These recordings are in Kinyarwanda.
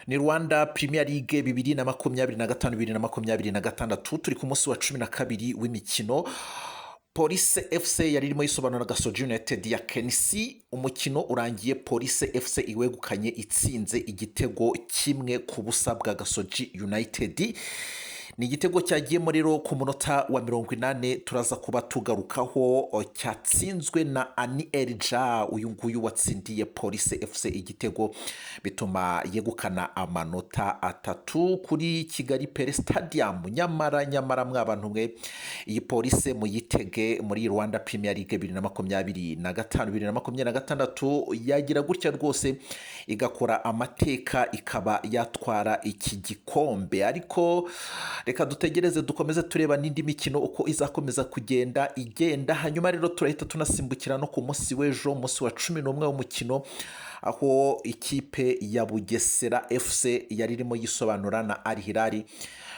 Ni Rwanda Premier League 2025, 2026. Turi ku munsi wa 12 w'imikino. Police FC yari irimo yisobanura Gasogi United ya KNC. Umukino urangiye Police FC iwegukanye, itsinze igitego 1-0 bwa Gasogi United. Ni igitego cyagiyemo rero ku munota wa 80, turaza kuba tugarukaho, cyatsinzwe na Ani Erija. Uyu nguyu watsindiye Police FC igitego, bituma yegukana amanota 3 kuri Kigali Pele Stadium. Nyamara nyamara, mwabantu mwe, iyi Police muyitege muri Rwanda Premier League 2025, 2026. Yagira gutya rwose igakora amateka, ikaba yatwara iki gikombe. Ariko reka dutegereze, dukomeze tureba n'indi mikino uko izakomeza kugenda igenda. Hanyuma rero turahita tunasimbukira no ku munsi w'ejo, umunsi wa 11 w'umukino, aho ikipe ya Bugesera FC yari irimo yisobanura na Al Hilal.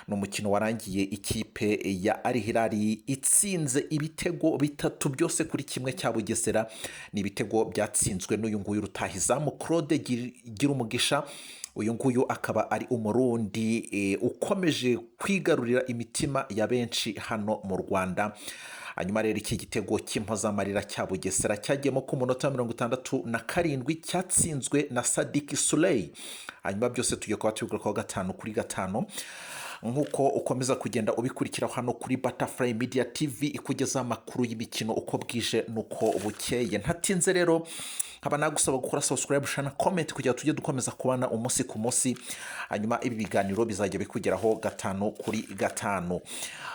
Ni umukino warangiye ikipe ya Al Hilal itsinze ibitego 3 byose kuri 1 cya Bugesera. Ni ibitego byatsinzwe n'uyu nguyu rutahizamu Claude Girumugisha. Uyu nguyu akaba ari Umurundi ukomeje kwigarurira imitima ya benshi hano mu Rwanda. Hanyuma rero iki gitego cy'impozamarira cya Bugesera cyagiyemo ku munota wa 67, cyatsinzwe na Sadiki Suleyi. Hanyuma byose tugiye kuba tubigarukaho gatanu kuri gatanu, nk'uko ukomeza kugenda ubikurikira hano kuri Butterfly Media TV, ikugezaho amakuru y'imikino uko bwije n'uko bukeye. Ntatinze rero, nkaba nagusaba gukora subscribe, share na comment, kugira ngo tujye dukomeza kubana umunsi ku munsi. Hanyuma ibi biganiro bizajya bikugeraho gatanu kuri gatanu.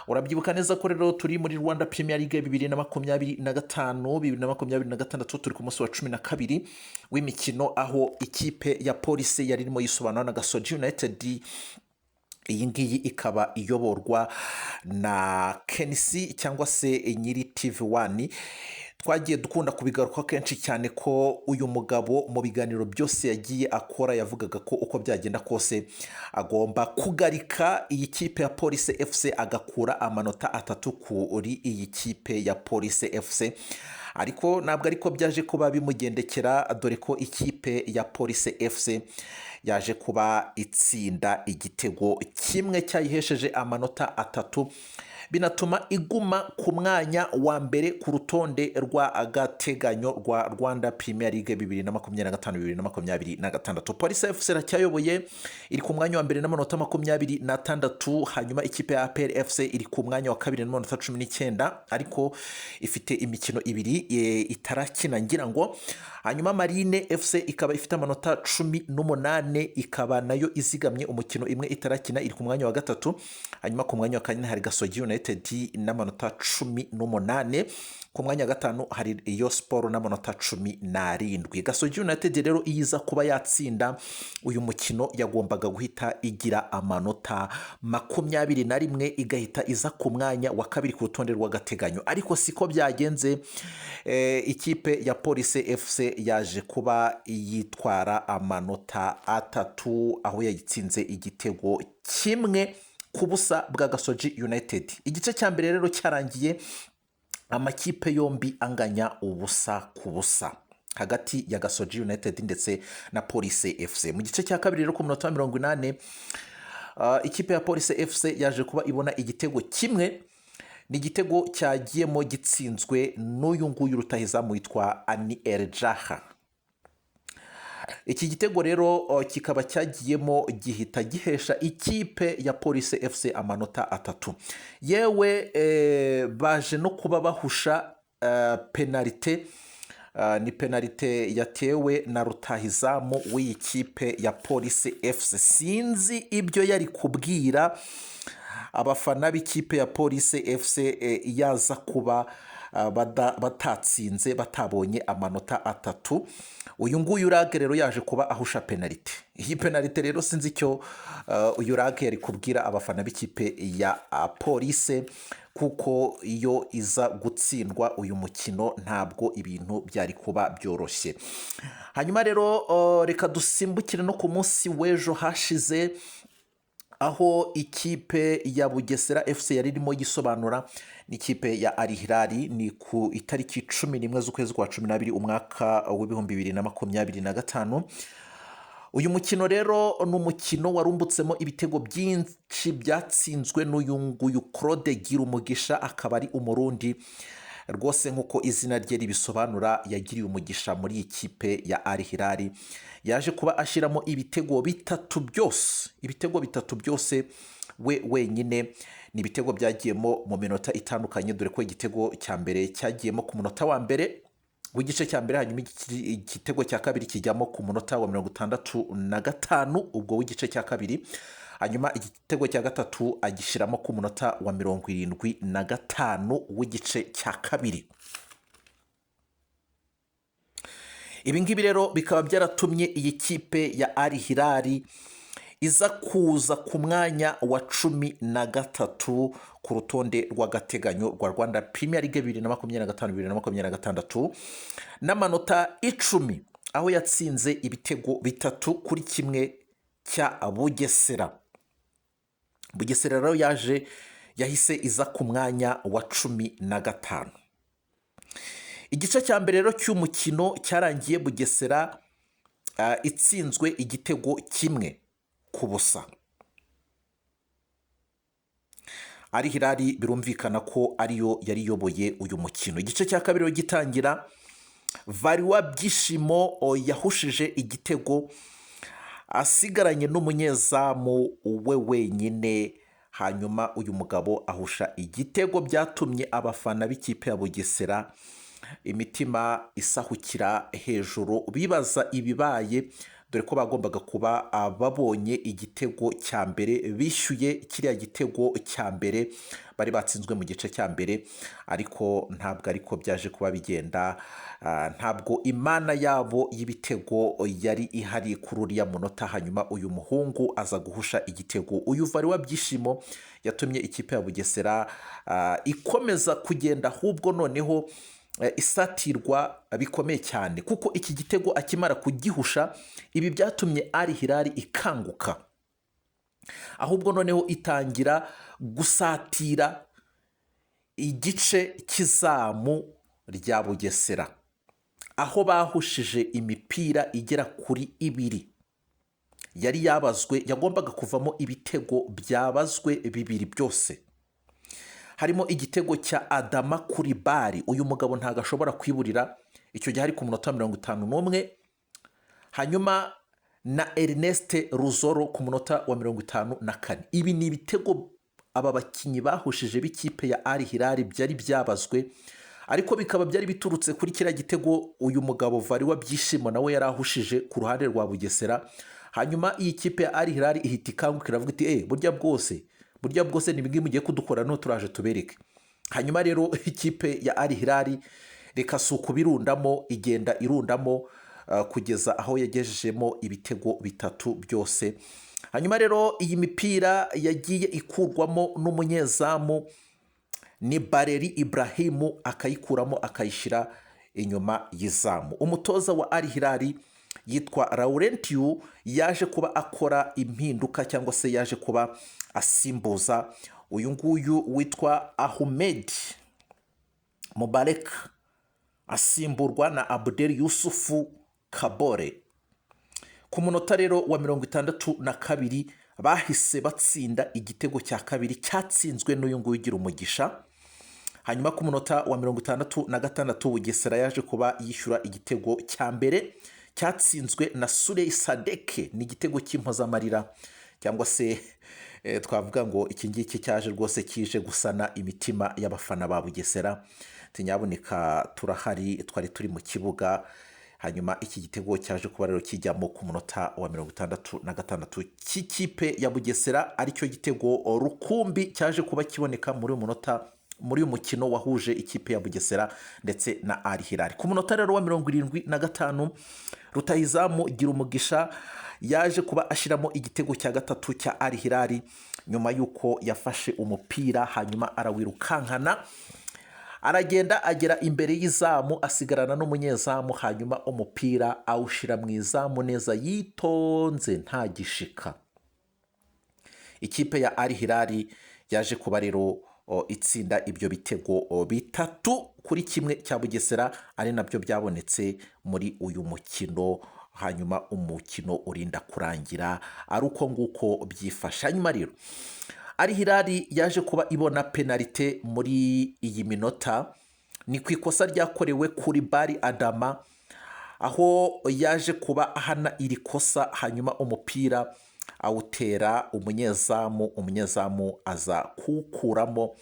Urabyibuka neza ko rero turi muri Rwanda Premier League 2025, 2026. Turi ku munsi wa 12 w'imikino, aho ikipe ya Polisi yari irimo yisobanura na Gasogi United. Iyi ngiyi ikaba iyoborwa na KNC cyangwa se nyiri TV One. Twagiye dukunda kubigaruka kenshi cyane ko uyu mugabo mu biganiro byose yagiye akora yavugaga ko uko byagenda kose agomba kugarika iyi kipe ya Police FC, agakura amanota 3 kuri iyi kipe ya Police FC. Ariko ntabwo ariko byaje kuba bimugendekera, dore ko ikipe ya Police FC yaje kuba itsinda igitego 1 cyayihesheje amanota 3, binatuma iguma ku mwanya wa mbere ku rutonde rw'agateganyo rwa Rwanda Premier League 2025, 2026. Police FC iracyayoboye, iri ku mwanya wa mbere n'amanota 26. Hanyuma ikipe ya APR FC iri ku mwanya wa kabiri n'amanota 19, ariko ifite imikino 2 itarakina ngira ngo. Hanyuma Marine FC ikaba ifite amanota 18, ikaba nayo izigamye umukino imwe itarakina, iri ku mwanya wa gatatu. Hanyuma ku mwanya wa kane hari Gasogi United n'amanota 18. Ku mwanya wa gatanu hari iyo Siporo n'amanota 17. Gasogi United rero iyo iza kuba yatsinda uyu mukino, yagombaga guhita igira amanota 21, igahita iza ku mwanya wa kabiri ku rutonde rw'agateganyo. Ariko siko byagenze. Ikipe ya Police FC yaje kuba yitwara amanota 3, aho yayitsinze igitego 1-0 bwa Gasogi United. Igice cya mbere rero cyarangiye amakipe yombi anganya 0-0 hagati ya Gasogi United ndetse na Police FC. Mu gice cya kabiri rero, ku munota wa 80, ikipe ya Police FC yaje kuba ibona igitego 1. Ni igitego cyagiyemo gitsinzwe n'uyu nguyu rutahizamu witwa Ani Erjaha. Iki gitego rero kikaba cyagiyemo gihita gihesha ikipe ya Police FC amanota 3. Yewe baje no kuba bahusha penalite. Ni penalite yatewe na rutahizamu w'iyi kipe ya Police FC. Sinzi ibyo yari kubwira abafana b'ikipe ya Police FC yaza kuba batatsinze, batabonye amanota 3. Uyu nguyu Rage rero yaje kuba ahusha penalite. Iyi penalite rero sinzi icyo uyu Rage yari kubwira abafana b'ikipe ya Police, kuko iyo iza gutsindwa uyu mukino ntabwo ibintu byari kuba byoroshye. Hanyuma rero reka dusimbukire no ku munsi w'ejo hashize, aho ikipe ya Bugesera FC yari irimo yisobanura n'ikipe ya Al Hilal. Ni ku itariki 11 z'ukwezi kwa 12, umwaka w'2025. Uyu mukino rero ni umukino warumbutsemo ibitego byinshi byatsinzwe n'uyu nguyu Claude Girumugisha, akaba ari Umurundi rwose nk'uko izina rye ribisobanura. Yagiriye umugisha muri iyi kipe ya Al Hilal, yaje kuba ashyiramo ibitego bitatu byose, ibitego bitatu byose we wenyine. Ni ibitego byagiyemo mu minota itandukanye, dore ko igitego cya mbere cyagiyemo ku munota wa mbere w'igice cya mbere, hanyuma igitego cya kabiri kijyamo ku munota wa 65 ubwo w'igice cya kabiri, hanyuma igitego cya gatatu agishyiramo ku munota wa 75 w'igice cya kabiri. Ibi ngibi rero bikaba byaratumye iyi kipe ya Al Hilal iza kuza ku mwanya wa 13 ku rutonde rw'agateganyo rwa Rwanda Premier League 2025 2026 n'amanota 10, aho yatsinze ibitego 3-1 cya Bugesera. Bugesera rero yahise iza ku mwanya wa 15. Igice cya mbere rero cy'umukino cyarangiye Bugesera itsinzwe igitego 1-0. Al Hilal birumvikana ko ariyo yari iyoboye uyu mukino. Igice cya kabiri gitangira, Variwa Byishimo yahushije igitego asigaranye n'umunyezamu we wenyine, hanyuma uyu mugabo ahusha igitego, byatumye abafana b'ikipe ya Bugesera imitima isahukira hejuru bibaza ibibaye, dore ko bagombaga kuba babonye igitego cya mbere, bishyuye kiriya gitego cya mbere bari batsinzwe mu gice cya mbere, ariko ntabwo ariko byaje kuba bigenda. Ntabwo imana yabo y'ibitego yari ihari kuri uriya munota, hanyuma uyu muhungu aza guhusha igitego. Uyu Variwa Byishimo yatumye ikipe ya Bugesera ikomeza kugenda, ahubwo noneho isatirwa bikomeye cyane, kuko iki gitego akimara kugihusha, ibi byatumye Al Hilal ikanguka, ahubwo noneho itangira gusatira igice cy'izamu rya Bugesera, aho bahushije imipira igera kuri 2 yari yabazwe, yagombaga kuvamo ibitego byabazwe 2 byose. Harimo igitego cya Adama Kuribari, uyu mugabo ntabwo ashobora kwiburira, icyo gihe ari ku munota 51, hanyuma na Ernest Ruzoro ku munota wa 54. Ibi ni ibitego aba bakinnyi bahushije b'ikipe ya Al Hilal byari byabazwe, ariko bikaba byari biturutse kuri kiriya gitego uyu mugabo Variwa Byishimo nawe yari ahushije ku ruhande rwa Bugesera. Hanyuma iyi kipe ya Al Hilal ihita ikanguka iravuga iti burya bwose, burya bwose ni bimwe mugiye kudukora, no turaje tubereke. Hanyuma rero ikipe ya Al Hilal reka si ukubirundamo, igenda irundamo kugeza aho yagejejemo ibitego 3 byose. Hanyuma rero iyi mipira yagiye ikurwamo n'umunyezamu ni Bareri Ibrahimu, akayikuramo akayishyira inyuma y'izamu. Umutoza wa Al Hilal yitwa Laurentiu yaje kuba akora impinduka, cyangwa se yaje kuba asimbuza uyu nguyu witwa Ahmed Mubarek, asimburwa na Abdel Yusufu Kabore. Ku munota rero wa 62 bahise batsinda igitego cya kabiri cyatsinzwe n'uyu nguyu ugira umugisha. Hanyuma ku munota wa 66 Bugesera yaje kuba yishyura igitego cya mbere cyatsinzwe na Surey Sadeke, ni igitego cy'impozamarira, cyangwa se twavuga ngo iki ngiki cyaje rwose kije gusana imitima y'abafana ba Bugesera. Tinyaboneka turahari, twari turi mu kibuga. Hanyuma iki gitego cyaje kuba rero kijyamo ku munota wa 66 cy'ikipe ya Bugesera, aricyo gitego rukumbi cyaje kuba kiboneka muri uyu munota, muri uyu mukino wahuje ikipe ya Bugesera ndetse na Al Hilal. Ku munota rero wa 75 rutahizamu Girumugisha yaje kuba ashyiramo igitego cya gatatu cya Al Hilal, nyuma y'uko yafashe umupira hanyuma arawirukankana, aragenda agera imbere y'izamu asigarana n'umunyezamu, hanyuma umupira awushyira mu izamu neza yitonze nta gishika. Ikipe ya Al Hilal yaje kuba rero itsinda ibyo bitego 3-1 cya Bugesera, ari nabyo byabonetse muri uyu mukino Hanyuma umukino urinda kurangira ari uko nguko byifashe. Hanyuma rero Al Hilal yaje kuba ibona penalite muri iyi minota, ni ku ikosa ryakorewe kuri Bari Adama, aho yaje kuba ahana iri kosa, hanyuma umupira awutera umunyezamu, umunyezamu aza kuwukuramo.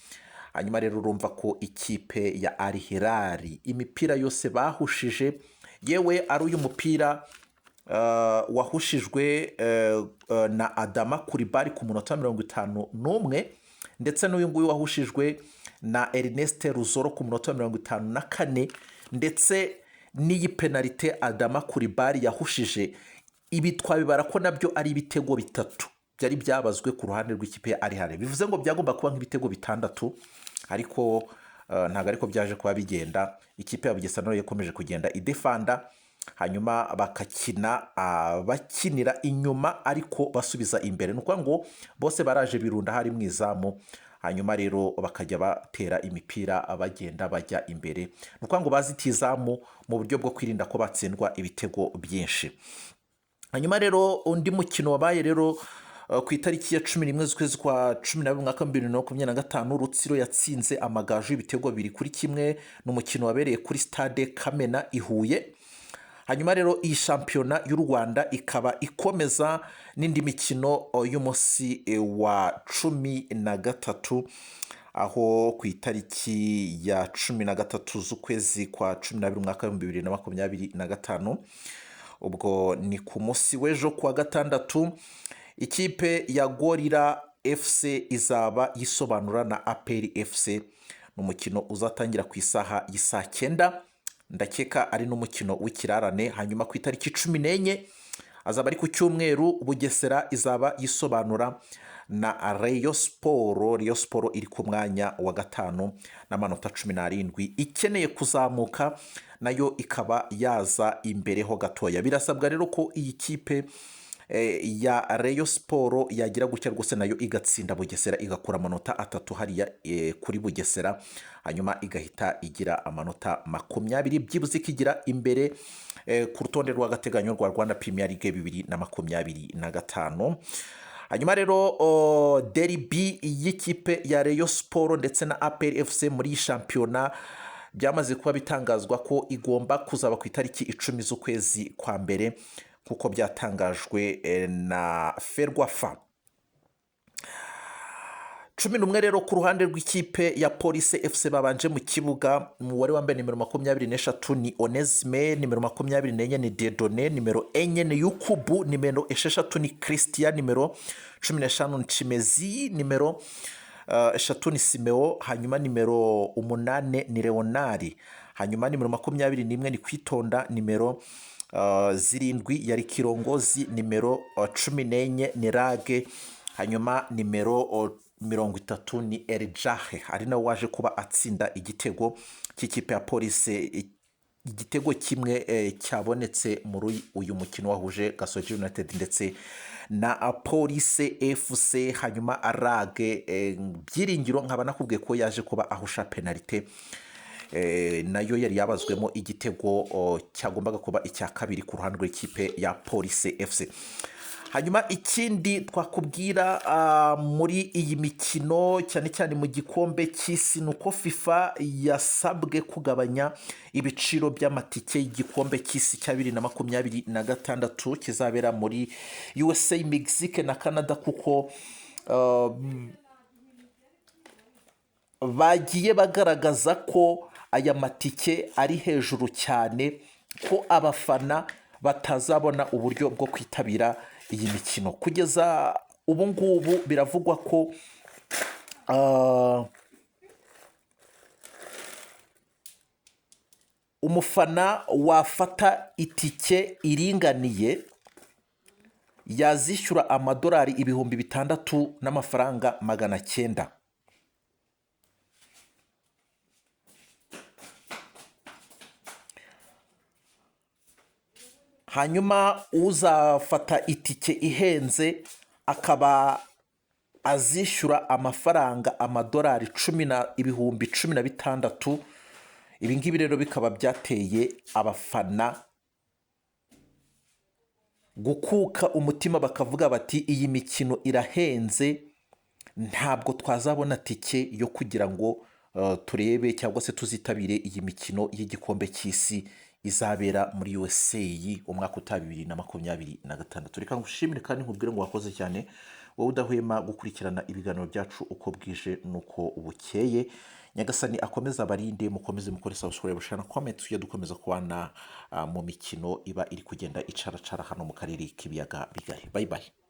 Hanyuma rero urumva ko ikipe ya Al Hilal imipira yose bahushije, yewe ari uyu mupira wahushijwe na Adama Kuribari ku munota 51, ndetse n'uyu nguyu wahushijwe na Ernest Ruzoro ku munota 54, ndetse n'iyi penalite Adama Kuribari yahushije, ibi twabibara ko nabyo ari ibitego bitatu byari byabazwe ku ruhande rw'ikipe ya Al Hilal. Bivuze ngo byagomba kuba nk'ibitego 6, ariko ntabwo ariko byaje kuba bigenda. Ikipe ya Bugesera nayo yakomeje kugenda idefanda, hanyuma bakakina bakinira inyuma ariko basubiza imbere. Ni ukuvuga ngo bose baraje birunda hari mu izamu, hanyuma rero bakajya batera imipira bagenda bajya imbere. Ni ukuvuga ngo bazitiye izamu mu buryo bwo kwirinda ko batsindwa ibitego byinshi. Hanyuma rero undi mukino wabaye rero ku itariki ya 11 z'ukwezi kwa 12 mwaka 2025, Rutsiro yatsinze Amagaju ibitego 2-1. Ni umukino wabereye kuri stade Kamena i Huye. Hanyuma rero iyi shampiyona y'u Rwanda ikaba ikomeza n'indi mikino y'umunsi wa 13, aho ku itariki ya 13 z'ukwezi kwa 12 umwaka 2025, ubwo ni ku munsi w'ejo kuwa gatandatu, ikipe ya Gorilla FC izaba yisobanura na APR FC. Ni umukino uzatangira ku isaha y'isaa 9, ndakeka ari n'umukino w'ikirarane. Hanyuma ku itariki 14, azaba ari ku cyumweru, Bugesera izaba yisobanura na Rayon Sport. Rayon Sport iri ku mwanya wa 5 n'amanota 17, ikeneye kuzamuka nayo ikaba yaza imbere ho gatoya. Birasabwa rero ko iyi kipe ya Rayon Sport yagira gutya rwose nayo igatsinda Bugesera, igakura amanota 3 hariya kuri Bugesera, hanyuma igahita igira amanota 20, byibuze ikigira imbere ku rutonde rw'agateganyo rwa Rwanda Premier League 2025. Hanyuma rero derby y'ikipe ya Rayon Sport ndetse na APR FC muri iyi shampiyona byamaze kuba bitangazwa ko igomba kuzaba ku itariki 10 z'ukwezi kwa mbere, nk'uko byatangajwe na Ferwafa. 11 rero ku ruhande rw'ikipe ya Police FC babanje mu kibuga, umubare wambaye nimero 23 ni Onesme, nimero 24 ni Dedone, nimero 4 ni Yukubu, nimero 6 ni Christian, nimero 15 ni Chimezi, nimero 3 ni Simeo, hanyuma nimero 8 ni Leonari, hanyuma nimero 21 ni Kwitonda, nimero 7 yari Kirongozi, nimero 14 ni Rage, hanyuma nimero 30 ni Erjahe, ari nawe waje kuba atsinda igitego cy'ikipe ya Police, igitego kimwe cyabonetse muri uyu mukino wahuje Gasogi United ndetse na Police FC. Hanyuma Rage Byiringiro nkaba nakubwiye ko yaje kuba ahusha penalite, nayo yari yabazwemo igitego cyagombaga kuba icya kabiri ku ruhande rw'ikipe ya Police FC. Hanyuma ikindi twakubwira muri iyi mikino cyane cyane mu gikombe cy'isi, ni uko FIFA yasabwe kugabanya ibiciro by'amatike y'igikombe cy'isi cya 2026 kizabera muri USA, Mexique na Canada, kuko bagiye bagaragaza ko aya matike ari hejuru cyane, ko abafana batazabona uburyo bwo kwitabira iyi mikino. Kugeza ubu ngubu biravugwa ko umufana wafata itike iringaniye yazishyura amadolari 6900. Hanyuma uzafata itike ihenze akaba azishyura amafaranga amadolari cumi na 16,000. Ibi ngibi rero bikaba byateye abafana Gukuka umutima bakavuga bati: "Iyi mikino irahenze, ntabwo twazabona tike yo kugira ngo turebe cyangwa se tuzitabire iyi mikino y'igikombe cy'isi izabera muri USA umwaka utaha 2026." Reka ngushimire kandi nkubwire ngo wakoze cyane, wowe udahwema gukurikirana ibiganiro byacu uko bwije n'uko bukeye. Nyagasani akomeze abarinde, mukomeze mukore subscribe, share na comment, tujye dukomeza kubana mu mikino iba iri kugenda icaracara hano mu karere k'ibiyaga bigari. Bye bye.